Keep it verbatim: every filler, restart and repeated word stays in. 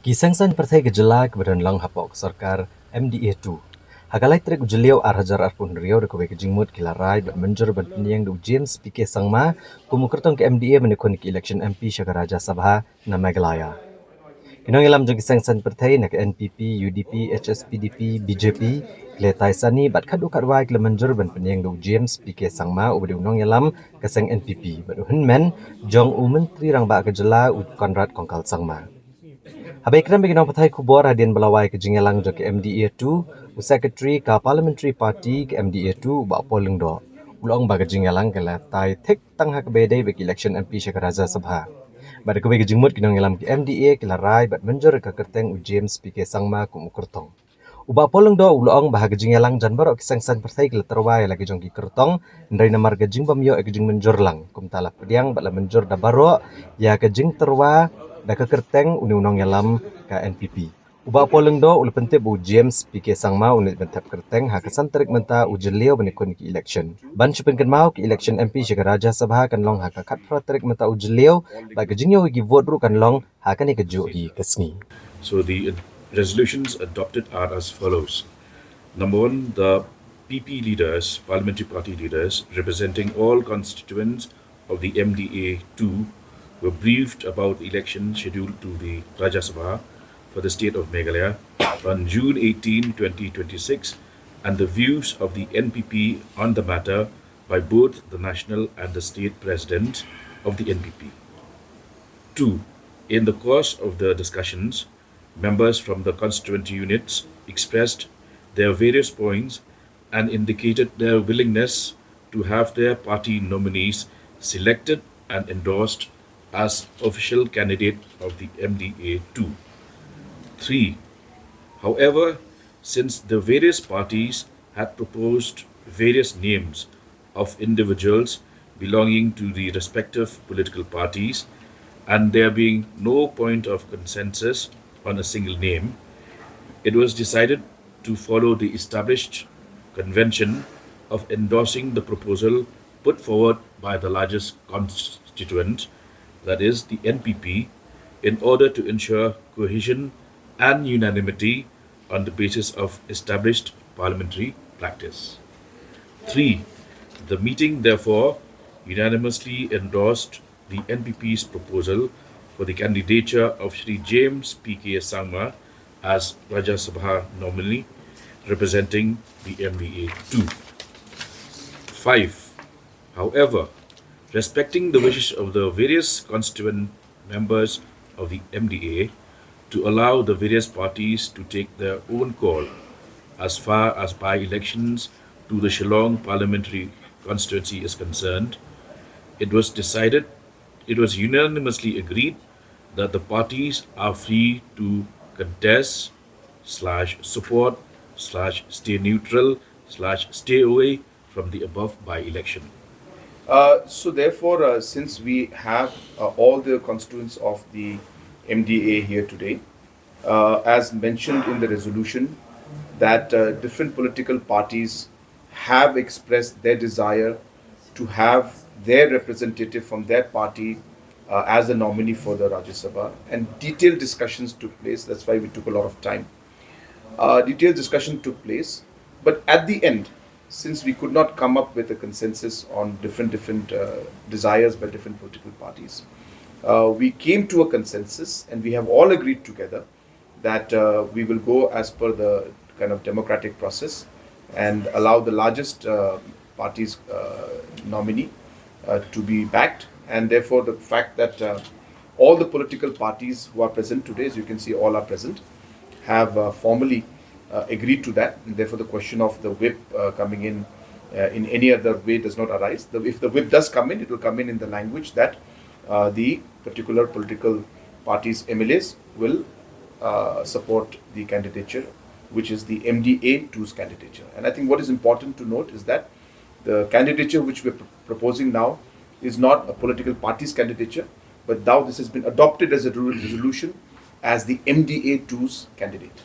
Ki seng saiñ pyrthei ka jylla kiba don lang hapoh ka sorkar M D A two, ha ka lai tarik u Jylliew ar hajar arphew hynriew da kawei ka jingmut ki la rai bad mynjur ban pynïeng da u James P K Sangma kum u kyrtong ka M D A ban ïakhun ïa ki election M P sha ka Rajya Sabha na Meghalaya. Ki nongïalam jong ki seng saiñ pyrthei na ka N P P, U D P, H S P D P, B J P, ki la ïatai sani bad katto katwai ki la mynjur ban pynïeng da u James P K Sangma uba dei u nongïalam ka seng N P P bad u hynmen jong u Myntri Rangbah ka jylla u Conrad Kongkal Sangma. Haba ïakren bad ki nongpathai khubor hadien ba la wai ka jingïalang jong ka M D A two, u Secretary ka Parliamentary Party ka M D A two, u Bah Paul Lyngdoh, u la ong ba ka jingïalang ka la ïatai thik tang ha kaba ïadei bad ki election M P sha ka Rajya Sabha. Bad da kawei ka jingmut ki nongïalam ka M D A ki la rai bad mynjur ïa ka kyrteng u James P K Sangma kum u kyrtong. U Bah Paul Lyngdoh u la ong ba ha ka jingïalang jan baroh ki seng saiñ pyrthei ki la tyrwa ïa la ki jong ki kyrtong, hynrei namar ka jingbym ïoh ïa ka jingmynjur lang, kumta la pdiang bad la mynjur da baroh ïa ka jingtyrwa da ka kyrteng une u nongïalam ka N P P. U Bah Paul Lyngdoh u la pyntip ba u James P K Sangma un leit ban thep kyrteng ha ka san tarik mynta u Jylliew ban ïakhun ïa ki election. Ban shu pynkynmaw, ki election M P sha ka Rajya Sabha kan long ha ka khatphra tarik mynta u Jylliew bad ka jingïoh ïa ki vote ruh kan long ha kane kajuh hi ka sngi. So the ad- resolutions adopted are as follows. Number one, the P P leaders, parliamentary party leaders, representing all constituents of the M D A two, were briefed about the election scheduled to the Rajya Sabha for the state of Meghalaya on June eighteen, twenty twenty-six, and the views of the N P P on the matter by both the national and the state president of the N P P. Two, in the course of the discussions, members from the constituent units expressed their various points and indicated their willingness to have their party nominees selected and endorsed as official candidate of the M D A two. Three, however, since the various parties had proposed various names of individuals belonging to the respective political parties, and there being no point of consensus on a single name, it was decided to follow the established convention of endorsing the proposal put forward by the largest constituent, that is, the N P P, in order to ensure cohesion and unanimity on the basis of established parliamentary practice. Three, the meeting therefore unanimously endorsed the N P P's proposal for the candidature of Shri James P K Sangma as Rajya Sabha nominee representing the M D A two. Five, however, respecting the wishes of the various constituent members of the M D A to allow the various parties to take their own call as far as by-elections to the Shillong parliamentary constituency is concerned, it was decided, it was unanimously agreed that the parties are free to contest slash support slash stay neutral slash stay away from the above by-election. Uh, so therefore, uh, since we have uh, all the constituents of the M D A here today, uh, as mentioned in the resolution, that uh, different political parties have expressed their desire to have their representative from their party uh, as the nominee for the Rajya Sabha, and detailed discussions took place. That's why we took a lot of time. Uh, detailed discussion took place, but at the end, since we could not come up with a consensus on different different uh, desires by different political parties, uh, we came to a consensus, and we have all agreed together that uh, we will go as per the kind of democratic process and allow the largest uh, party's uh, nominee uh, to be backed, and therefore the fact that uh, all the political parties who are present today, as you can see, all are present, have uh, formally uh, agreed to that, and therefore the question of the whip uh, coming in uh, in any other way does not arise. The, if the whip does come in, it will come in in the language that uh, the particular political party's M L As will uh, support the candidature, which is the M D A two's candidature. And I think what is important to note is that the candidature which we're proposing now is not a political party's candidature, but now this has been adopted as a resolution as the M D A two's candidate.